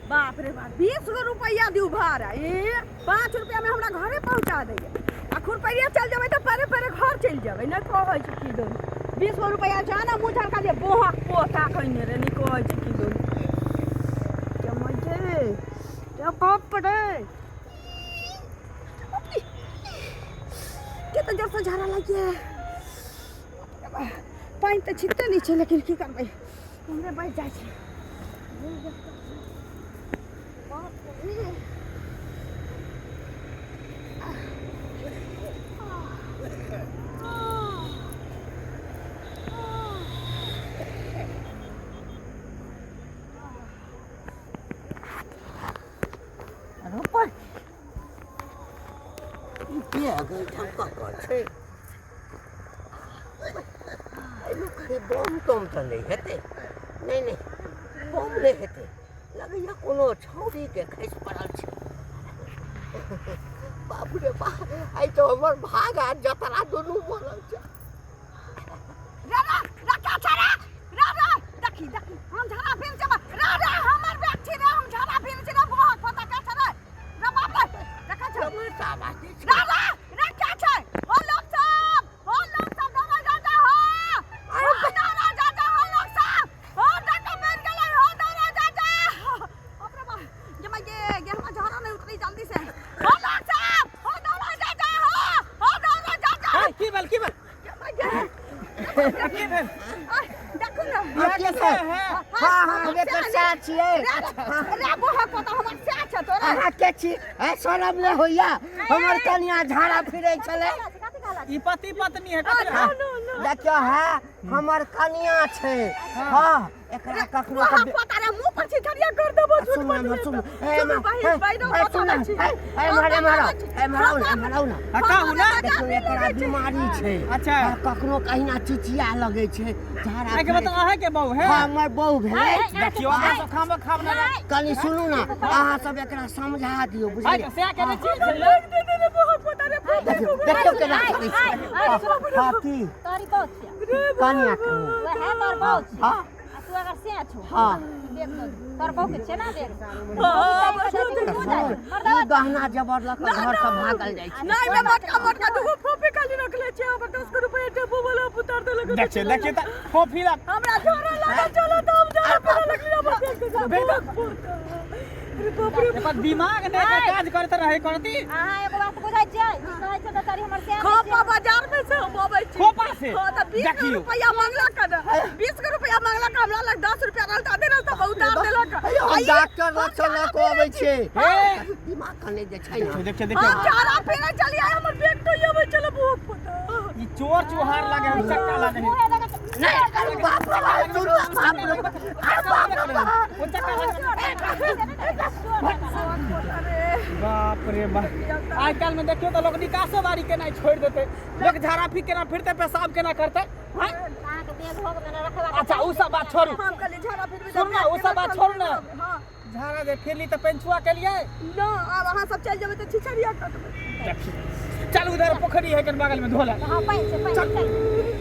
बाप रे बाप, 20 गो रुपैआ दिउ भाड़ा। ए 5 रुपैआ में हमरा घरे पहुंचा दैया। आ खुरपैया चल जेबै तऽ परे परे घर चलि जेबै। नहि कहै छै की दो 20 गो रुपैआ जाना मुँह झलका दिअ बोहक पोता कहने रे। नहि कहै छै की दो रे बाप रे, के तऽ जोरसँ झाड़ा लागिए। पानि तऽ छिटते नहि छै, लेकिन की करबै, हमरे बचि जाइ छै। बाप रे। अरे पर ई बैग एहिठाम ककर छै? एहिमे कहीं बम तम तऽ नहि हेतै? नहि नहि, बम नहि हेतै। लगैया कोनो छौड़ीके खसि पड़ल छै। बाप रे बाप, आइ तऽ हमर भाग आ जतरा दुनू बनल छै। रे रे रे, क्या छै रे? रे रे, देखी देखी, हम झाड़ा फिर जेबै। रे रे, हमर बैग छी रे, हम झाड़ा फिर छी रे। बोहक पोता क्या छै रे? रे बाप रे, देखै छै। तमाशा बाती छै। रे रे रे, क्या छै? हो लोग सब, हो लोग सब, दौड़ा जा जा हो। हो दौड़ा जा जा, हो लोग सब, हो डाका मार गेलै, हो दौड़ा जा जा। बाप रे बाप, ये मैं ये ये हमर झाड़ा नहीं उतरी जल्दी से। हो लोग सब, हो दौड़ा जा जा, हो हो दौड़ा जा जा। हे, की भेल, की भेल? ये मैं ये की भेल? आय, देखू ने। आ, के छै? हाँ हाँ, हमे तऽ सएह छियै। रे बोहक पोता, हमर सएह छै तोरा। अहाँ के छी? ए, शरम नहि होइया? हमर कनिया झाड़ा फिरै छलै। ई पति पत्नी है कथी है? देखियौ है, हमर कनिया छै। हाँ, एकरा कखनो बोहक के पोता रे, मुंह पर छिछरिया कर देबो झूठ सुन बोलबे ना, सुन। तऽ। ए, सुनू मा, बहिन, ए, बहिनो ए, बता सुन दै ना, छी। ए, ए, एम्हर, एम्हर आउ, एम्हर आउ ना, एम्हर आउ ना। आ कहू ना। देखियौ, एकरा बीमारी छै। अच्छा। आ, कखनो कहिना चिचिया लगै छै झाड़ा एहिके फिरै मतलब अहाँके बहू है? हाँ, हमर बहू भेलै। देखियौ, अहाँ सब खामो खाम ना। कनि सुनू ना, अहाँ सब एकरा समझा दियौ, है बुझलियै? तऽ सएह केने छी। दे दे रे बोहक पोता रे, देखियौ देखियौ केना करै छै। हाँ, की तोरी बहु छियै? कनिया, कनिया। वएह तोर बहु छियै? हाँ। आ तू अगर से छो? हाँ। देख तो तोर बहु के छे ना, देख। ई गहना जेवर लऽ कऽ घरसँ भागल जाइ छै। नहीं, मैं मोटका मोटका दूगो फोफी खाली रखले छियै। हमर 10 गो रुपैआ टेम्पू वाला उतार देलक। देखियौ देखियौ तऽ फोफी लग हमरा झोरा लागल चलो तऽ हम झोरा फिरे लगली। हमर बैग के अरे बाप रे। एकर दिमाग नहि एकर काज करैत रहे करती। अहाँ एगो बात बुझै छियै? ई कहै छै बेचारी हमर से खोपा बाजार में से हम अबै छी। खोपा से? हाँ, तऽ 20 गो देखियौ। रुपैआ मांगलक ने, 20 गो रुपैआ मांगलक, हमरा लग 10 रुपैआ रहल तऽ आधे रास्ता उतार देलक। हेयौ, हम आ ई- डॉक्टर लग लऽ कऽ अबै छियै। हे। दिमाग कने जे छै ने। देखियौ हम देखियौ, झाड़ा फिरे चलिए, हमर बैग तो अबै छलै बहुत पोता। ई चोर चुहार लागे है, चक्का लागे है। नहि, अरे बाप रे बाप, सुनू, बाप रे बाप, अरे बाप रे बाप। ओ चक्का लागे। बाप रे बाप, आइ काल्हि में देखियौ तऽ लोक निकासो बारी केनाइ छोड़ि देतै। लोक झाड़ा फीक केना फिरतै, पेशाब केना करतै? हैं? अहाँके बैग हो गेल रखबाक। अच्छा, उ सब बात छोड़ू। हम कहली झाड़ा फिरबी। सुन ना, ओ सब बात छोड़ू ना। हाँ। झाड़ा जे फिरली तऽ पेंछुआ केलियै? न, आब अहाँ सब चलि जेबै तऽ छिछरिया कटबै। देखियौ, चल उधर पोखरी है कन बगल में, धो ले। हाँ, पानि छै, पानि चल।